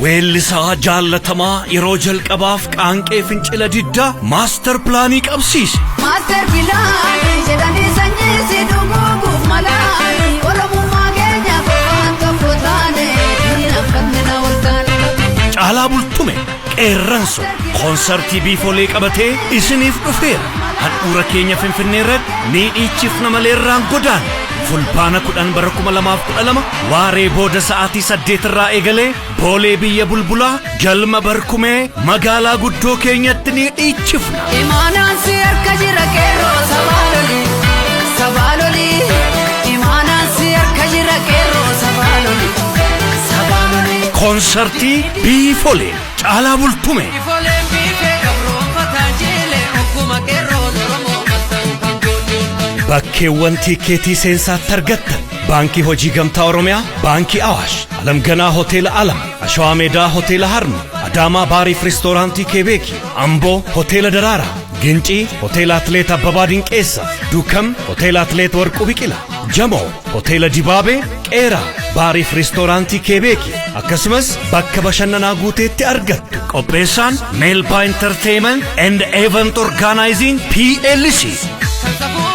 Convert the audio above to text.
Weellisaa jaallatamaa yeroo jalqabaaf qaanqee fincila diddaa maastar pilaanii qabsiise. Maastar pilaanii jedhanii sanyii si dhuguuguuf malaanii Oromummaa keenya qofaan tokko taane diinaffanne na ol taane. Caalaa Bultume Qeerranso koonsartii biifolee qabatee isiniif dhufeera. Handhuura keenya Finfinnee irratti ni dhiichifna malee irraan godaana. Fulbaana 10 bara 2012 waaree booda sa'aatii 8 irraa eegalee Boolee biyya bulbulaa galma barkumee magaalaa guddoo keenyatti ni dhiichifna. Imaanaan si harka jira qeerroo sabaa loli sabaa loli Imaanaan si harka jira qeerroo sabaa loli sabaa loli. Koonsartii biifolee Caalaa Bultume. Ifoleen biifee gabroonfataa jiilee ogguma qeerroon Oromoo matta'u kan gochuun. Bakkeewwan tiikeetii seensaatti argattan: Baankii Hojii Gamtaa Oromiyaa, Baankii Awaash, Alamganaa Hoteela Alam, Ashawaa Meedaa Hoteela Harmi, Adaamaa Baariif Riistooraantii Keebeeki, Amboo Hoteela Daraaraa, Gincii Hoteela Atleet Abbabaa Dinqeessa, Dukam Hoteela Atleet Warquu Biqila, Jamoo Hoteela Dibaabee, Qeeraa Baariif Riistooraantii Keebeeki, akkasumas bakka bashannanaa guuteetti argattu. Qopheessaan Meelbaa Entertainment and Event Organizing PLC. Kan safuu